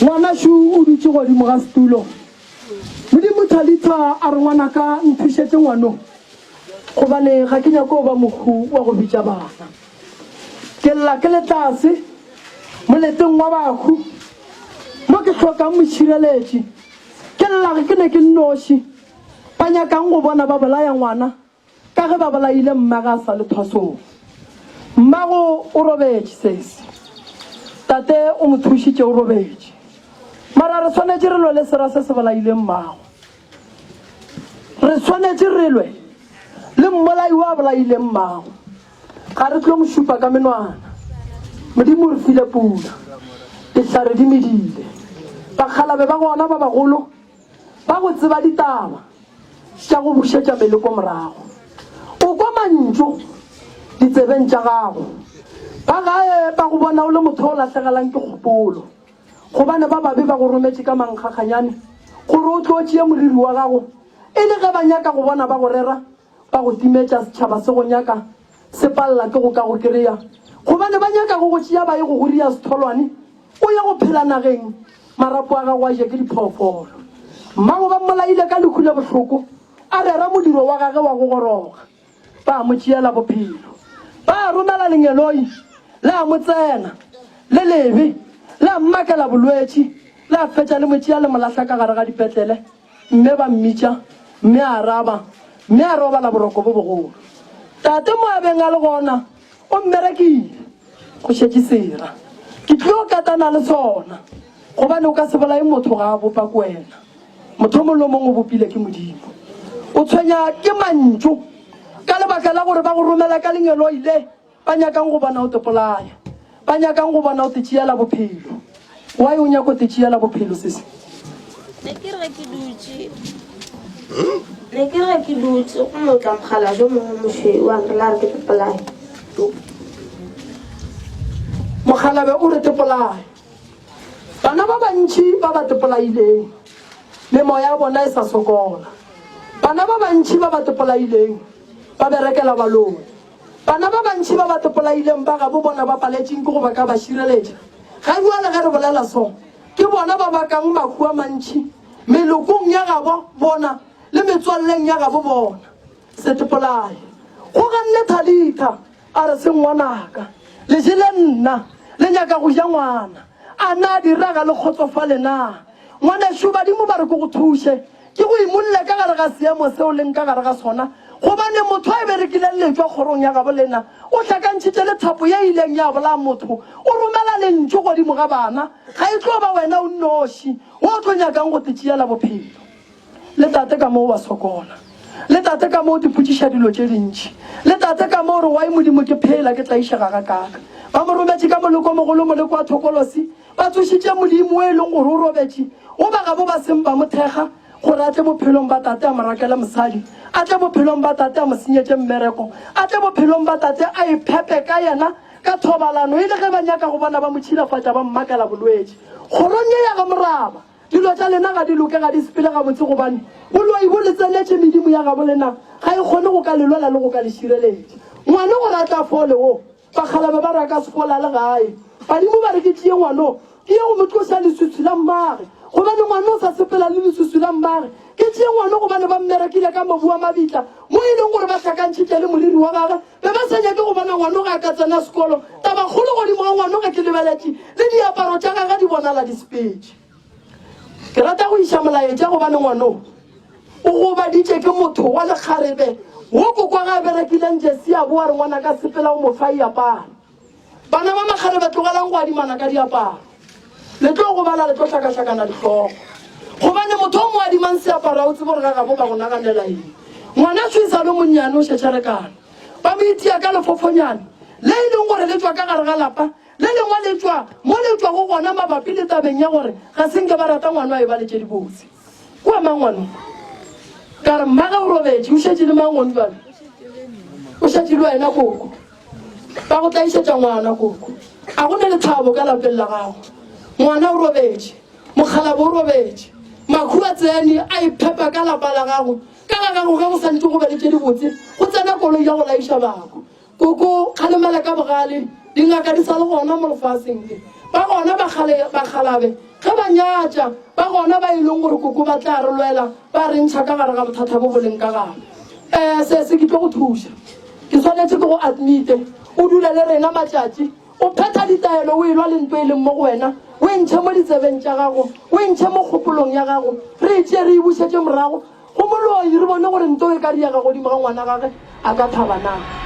Ngwana šo o dutše godimo ga setulo. Modimo Thalitha a re, Ngwanaka, nthušetše ngwano, gobane ga ke nyake go ba mohu wa go bitša bana. Ke lla ke le tlase moleteng wa bahu, mo ke hlokang mošireletši. Ke lla ge ke ne ke nnoši. Ba nyakang go bona ba bolaya ngwana Ka ge ba bolaile mmage a sa le thwasong. Mmago o robetše, sesi. Tate o mo thušitše, o robetše. Mara re swanetše re lwe le sera se se bolaileng mmago. Re swanetše re lwe le mmolai wa bolaileng mmago. Ga re tlo mo šupa ka menwana. Modimo o re file pula. Dihlare di medile. Bakgalabe ba gona ba bagolo ba go tseba ditaba. tša go bušetša meloko morago. O kwa mantšu ditsebeng tša gago. Ba gae ba go bona o le motho o lahlegelang ke kgopolo, gobane ba babe ba go rometše ka mankgakganyane gore o tlo tšee moriri wa gago, e le ge ba nyaka go bona ba go rera ba go timetša. Setšhaba se go nyaka se palela ke go ka go kry-a, gobane ba nyaka go go tšea ba ye go go ria setholwane o ye go phela nageng Marapo a gago a je ke diphoofolo. Mmago ba mmolaile ka lehu le bohloko, a rera modiro wa gage wa go goroga. Ba mo tšeela bophelo. Ba romela lengeloi, la mo tsena, le lebe, la mmakela bolwetši, la fetša le mo tšea le mo lahla ka gare ga dipetlele, mme ba mmitša, mme a araba, mme a robala boroko bo bogolo. Tate mo a beng a le gona, o mmerekile. Go šetše sera. Ke tlio katana le sona, gobane o ka se bolaye motho ga a bopa ke wena. Motho o mongwe le o mongwe o bopile ke Modimo. O tshwenya ke mantšu ka lebaka la gore ba go romela ka lengeloi le ba nyakang go bona o te polaya, ba nyakang go bona o te tšeela bophelo. Why o nyako te tšeela bophelo sesi? Ne ke re ke dutše ne ke re ke dutše go no tla mogala jo mongwe mošweu wa nrela re ke tepolae. Mogalabe o re tepolae. Bana ba bantši ba ba tepolaileng memoya ya bona e sa sokola. Bana ba bantši ba ba tepolaileng ba berekela baloi. Bana ba bantši ba ba tepolaileng ba gabo bona ba paletšeng ke go ba ka ba šireletša. Ga bjale ge re bolela so, ke bona ba bakang mahu a mantši melokong ya gabo bona le metswalleng ya gabo bona. Setepolae. Go ganne Thalitha, a re, Se ngwanaka. Le jele nna, le nyaka go ja ngwana. A na dira ga le kgotsofale na? Ngwanešu, badimo ba re ke go thuše, ke go imolle ka gare ga seemo seo leng ka gare ga sona, gobane motho a e berekileng letšwa kgorong ya gabo lena, o hlakantšhitše le thapo ye e ileng ya bolaya motho, o romela lentšu godimo ga bana, ga e tlo ba wena o nnoši wo o tlo nyakang go te tšeela bophelo. Le tate ka mo wa sokola. Le tate ka mo o tipotšiša dilo tše dintši. Le tate ka mo o re, Why Modimo ke phela ke tlaišega gakaaka? Ba mo rometše ka moleko o mogolo, moleko wa thokolosi. Ba tsošitše Modimo wo e leng gore o robetše, wo ba gabo ba seng ba mo thekga gore a tle bophelong ba tate a mo rakele mosadi, a tle bophelong ba tate a mo senyetše mmereko, a tle bophelong ba tate a iphepe ka yena ka thobalano, e le ge ba nyaka go bona ba mo tšhilafatša ba mmakela bolwetši. Kgorong ye ya ga Moraba, dilo tša lena ga di loke, ga di sepele gabotse gobane boloi bo le tsenetše, medimo ya gabo lena ga e kgone go ka le lwela le go ka le šireletša. Ngwana gore a tle a fole wo Bakgalabje ba re a ka se fole a le gae. Badimo ba re ke tšee ngwano ke ye go mo tloša leswiswi la mmage, gobane ngwano o sa sepela le leswiswi la mmage. Ke tšee ngwano gobane ba mmerekile ka mobu wa mabitla, mo e leng gore ba hlakantšhitše le moriri wa gage. Be ba sa nyake go bona ngwano ge a ka tsena sekolo. Tabakgolo godimo ga ngwano ge ke lebeletše, le diaparo tša gage di bonala di sepetše. Ke rata go iša molaetša gobane ngwano o gobaditše ke motho wa lekgarebe wo kokwa ga a berekileng jesi a boa re ngwanaka sepela o mo fa iapare. Bana ba makgarebe tlogelang go adimana ka diaparo. Le tlo gobala le tlo hlakahlakana dihlogo. Gobane motho o mo adimang seaparo a o tsebe gore ga gabo ba go naganela eng. Ngwana šo e sa le monnyane o šetšerekana. Ba mo itia ka lefofonyane le e leng gore le tšwa ka gare ga lapa Le lengwe le tšwa mo le tšwago gona mabapi le tabeng ya gore ga se nke ba rata ngwano a eba le tše dibotse. Kua mang ngwano? Ka re mmage o robetše, o šetše le mang gone bjale? O šetše le wena koko. Ba go tlaišetša ngwana koko. A go ne lethabo ka lapeng la gago. Ngwana o robetše, mokgalabo o robetše. Makhu a tsene a iphepa ka lapa la gago. Ka ga gago ge go santše go be le tše dibotse, go tsena koloi ya go laiša bako. Koko, kgalemela ka bogale, dingaka di sa le gona mo lefaseng le. Ba gona bakgale, bakgalabe, ge ba nyatša, ba gona ba e leng gore koko ba tla re lwela, ba re ntšha ka gare ga bothata bo bo leng ka gare. Um sese, ke tlo go thuša. Ke swanetše ke go admite, o dule le rena matšatši, o phetha ditaelo, o elwa le nto e leng mo go wena, o e ntšhe mo ditsebeng tša gago, o e ntšhe mo kgopolong ya gago, re e tšee re e bušetše morago go moloi, re bone gore nto e ka diega godimo ga ngwana gage, a ka thaba na.